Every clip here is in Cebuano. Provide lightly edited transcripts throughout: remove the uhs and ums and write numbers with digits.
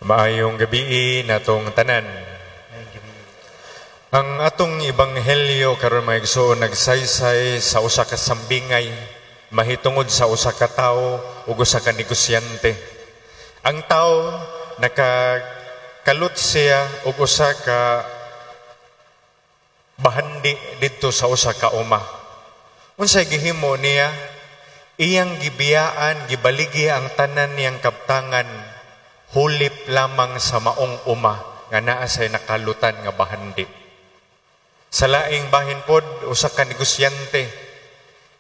Maayong gabii natong tanan. Maayong gabii. Ang atong ebanghelyo karon, mga igsoon, nagsaysay sa usa ka sambingay mahitungod sa usa ka tawo ug usa ka negosyante. Ang tawo, nakakalot siya og usa ka bahandi didto sa usa ka uma. Unsay gihimo niya? Iyang gibiyaan, gibaligya ang tanan niyang kabtangan hulip lamang sa maong uma nga naa say nakalutan nga bahandi. Sa laing bahin pod, usa ka negosyante,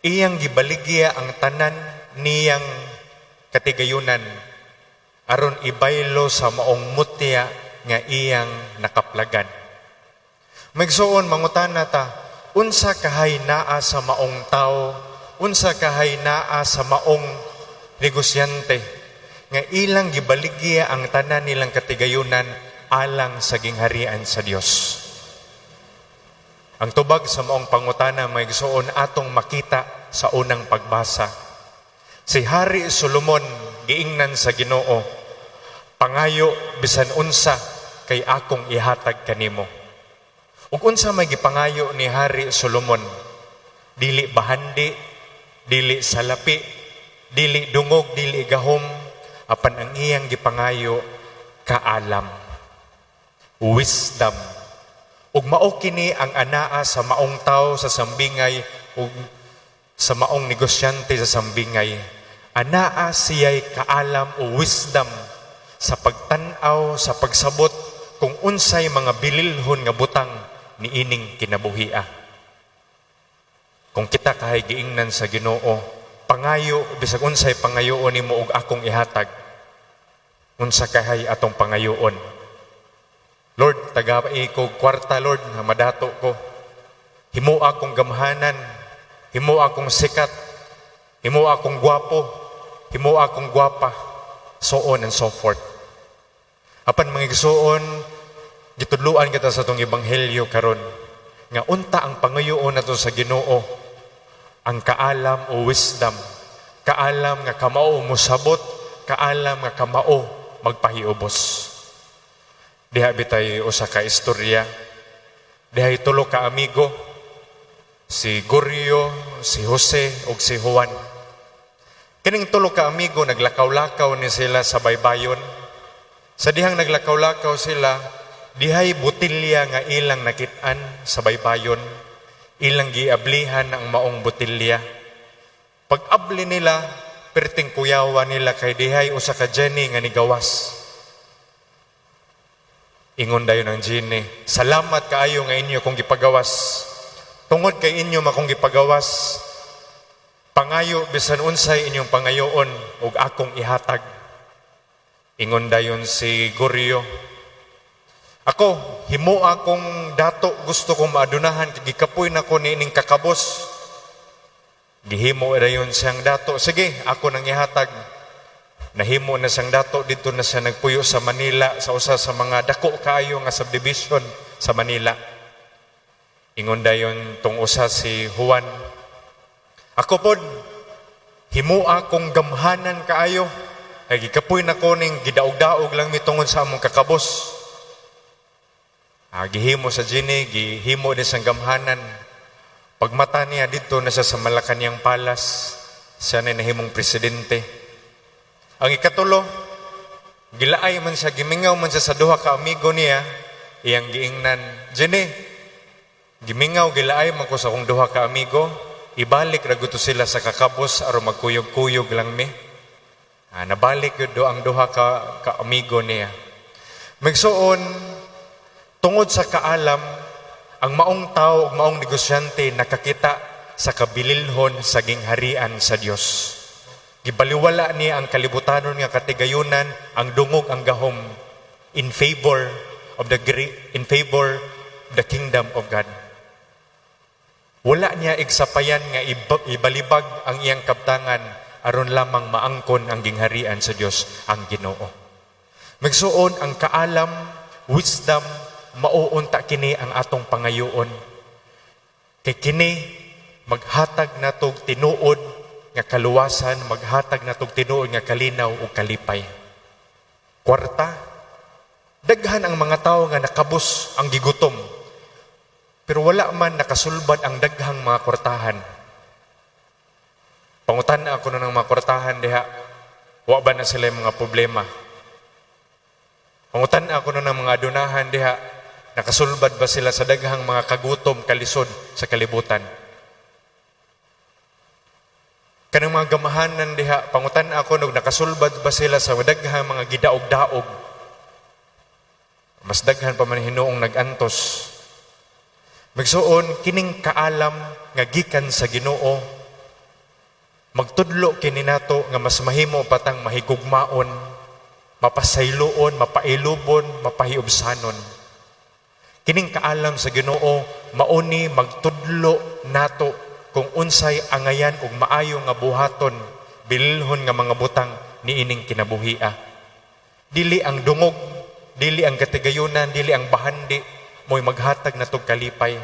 iyang gibaligya ang tanan niyang katigayunan aron ibaylo sa maong mutya nga iyang nakaplagan. Mga igsoon, mangutana ta, unsa kahay naa sa maong tao, unsa kahay naa sa maong negosyante nga ilang gibaligya ang tanan nilang katigayunan alang sa gingharian sa Dios? Ang tubag sa maong pangutana, mga igsoon, atong makita sa unang pagbasa. Si Hari Solomon giingnan sa Ginoo, "Pangayo bisan unsa kay akong ihatag kanimo." Ug unsa may gipangayo ni Hari Solomon? Dili bahandi, dili salapi, dili dungog, dili gahom, apan ang iyang gipangayo, kaalam. Wisdom. Ug mao kini ang anaa sa maong tao sa sambingay ug sa maong negosyante sa sambingay. Anaa siya'y kaalam o wisdom sa pagtan-aw, sa pagsabot kung unsay mga bililhon nga butang niining kinabuhia. Kung kita kahay giingnan sa Ginoo, "Pangayo bisag unsay pangayoon nimo ug akong ihatag." Unsa kahay atong pangayoon? Lord, tagai ko kwarta, Lord, nga madato ko. Himoa akong gamhanan, himoa akong sikat, himoa akong gwapo, himoa akong gwapa, so on and so forth. Apan, mga igsuon, gitudluan kita sa atong ebanghelyo karon nga unta ang pangayoon nato sa Ginoo ang kaalam o wisdom, kaalam nga kamao mosabot, kaalam nga kamao magpahiubos. Diha bitay usa ka istorya. Dihay tulo ka amigo, si Gorio, si Jose ug si Juan. Kining tulo ka amigo, naglakaw-lakaw ni sila sa baybayon. Sa dihang naglakaw-lakaw sila, dihay botelya nga ilang nakit-an sa baybayon. Ilang giablihan ang maong botelya. Pag-abli nila, perting kuyawa nila kay dihay usa ka genie nga nigawas. Ingon dayon ang genie, "Salamat kaayo nga inyo kong gipagawas. Tungod kay inyo man kong gipagawas, pangayo bisan unsay inyong pangayoon ug akong ihatag." Ingon dayon si Gorio, "Ako, himoa kong dato, gusto kong maadunahan, kay gikapoy na ko niining kakabos." Gihimo dayon siyang dato. "Sige, ako nang ihatag." Nahimo na siyang dato, didto na siya nagpuyo sa Manila, sa usa sa mga dako kaayo nga subdivision sa Manila. Ingon dayon tong usa, si Juan, "Ako pod, himoa kong gamhanan kaayo. Ay gikapoy na ko ning gidaog-daog lang mi tungod sa among kakabos." Gihimo sa genie, gihimo din siyang gamhanan. Pagmata niya, didto na siya sa Malacanang Palace. Siya na nahimong presidente. Ang ikatulo, gilaay man siya, gimingaw man siya sa duha ka amigo niya, iyang giingnan, "Genie, gimingaw, gilaay man ko sa akong duha ka amigo, ibalik ra to sila sa kakabos aron magkuyog-kuyog lang mi." Nabalik yun do ang duha ka amigo niya. Mga igsoon, tungod sa kaalam, ang maong tao ug maong negosyante nakakita sa kabililhon sa gingharian sa Dios. Gibaliwala niya ang kalibutanon nga katigayunan, ang dungog, ang gahom in favor of the kingdom of God. Wala niya igsapayan nga ibalibag ang iyang kabtangan aron lamang maangkon ang gingharian sa Dios, ang Ginoo. Mga igsoon, ang kaalam, wisdom, mao unta kini ang atong pangayoon. Kay kini maghatag natog tinuod nga kaluwasan, maghatag natog tinuod nga kalinaw ug kalipay. Kwarta, Daghan ang mga tao nga nakabos ang gigutom. Pero wala man nakasulbad ang daghang mga kwartahan. Pangutan ako na ng mga kwartahan diha, wa ba na sila yung mga problema? Pangutan ako na ng mga adunahan diha, nakasulbad ba sila sa daghang mga kagutom, kalisod sa kalibutan? Kanang mga gamahanan diha, pangutan ako nog nakasulbad ba sila sa daghang mga gidaog-daog? Mas daghan pa man hinuong nag-antos. Magsuon, kining kaalam nga gikan sa Ginoo, magtudlo kini nato nga mas mahimo patang mahigugmaon, mapasayloon, mapailubon, mapahiubsanon. Kining kaalam sa Ginoo mauni magtudlo nato kung unsay angayan ug maayo nga buhaton, bililhon nga mga butang niining kinabuhia. Dili ang dungog, dili ang katigayunan, dili ang bahandi mo'y maghatag natog kalipay.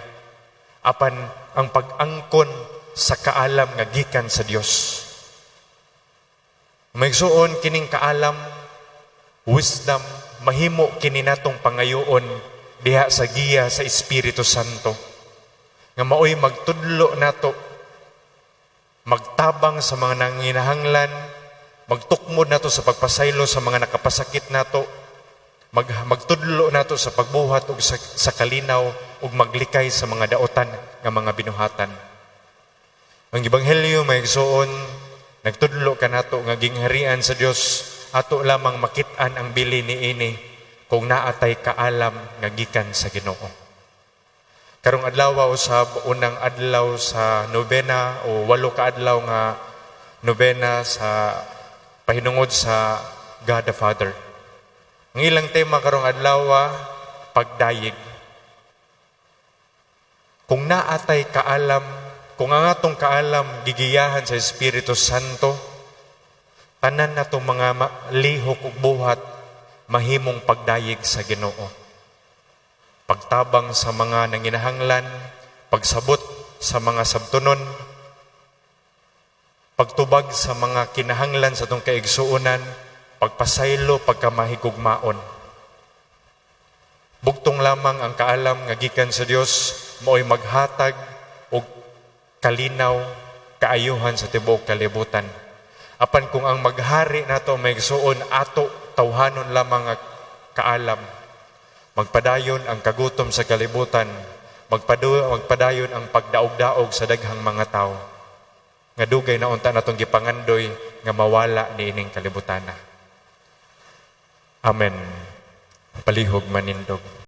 Apan ang pag-angkon sa kaalam nga gikan sa Dios. Maigsuon, kining kaalam, wisdom, mahimo kini natong pangayoon diha sa giya sa Espiritu Santo. Nga maoy magtudlo nato, magtabang sa mga nanginahanglan, magtukmod nato sa pagpasaylo sa mga nakapasakit nato, magtudlo nato sa pagbuhat og sa kalinaw ug maglikay sa mga daotan nga mga binuhatan. Ang Ebanghelyo, mga igsoon, nagtudlo kanato nga gingharian sa Dios ato lamang makit-an ang bili niini kung naatay kaalam nga gikan sa Ginoo. Karong adlaw usab, unang adlaw sa nobena o 8 ka adlaw nga nobena sa pahinungod sa God the Father. Ang ilang tema karong adlaw, pagdayeg. Kung naatay kaalam, kung ang atong kaalam gigiyahan sa Espiritu Santo, tanan natong mga lihok ug buhat mahimong pagdayeg sa Ginoo. Pagtabang sa mga nanginahanglan, pagsabot sa mga sabtunon, pagtubag sa mga kinahanglan sa atong kaigsuonan, pagpasaylo, pagkamahigugmaon. Bugtong lamang ang kaalam nga gikan sa Dios mao'y maghatag og kalinaw, kaayuhan sa tibuok kalibutan. Apan kung ang maghari nato, mga igsuon, ato tawhanon lamang nga kaalam, magpadayon ang kagutom sa kalibutan, magpadayon ang pagdaog-daog sa daghang mga tao. Nga dugay na unta natong gipangandoy nga mawala niining kalibutana. Amen. Palihog manindog.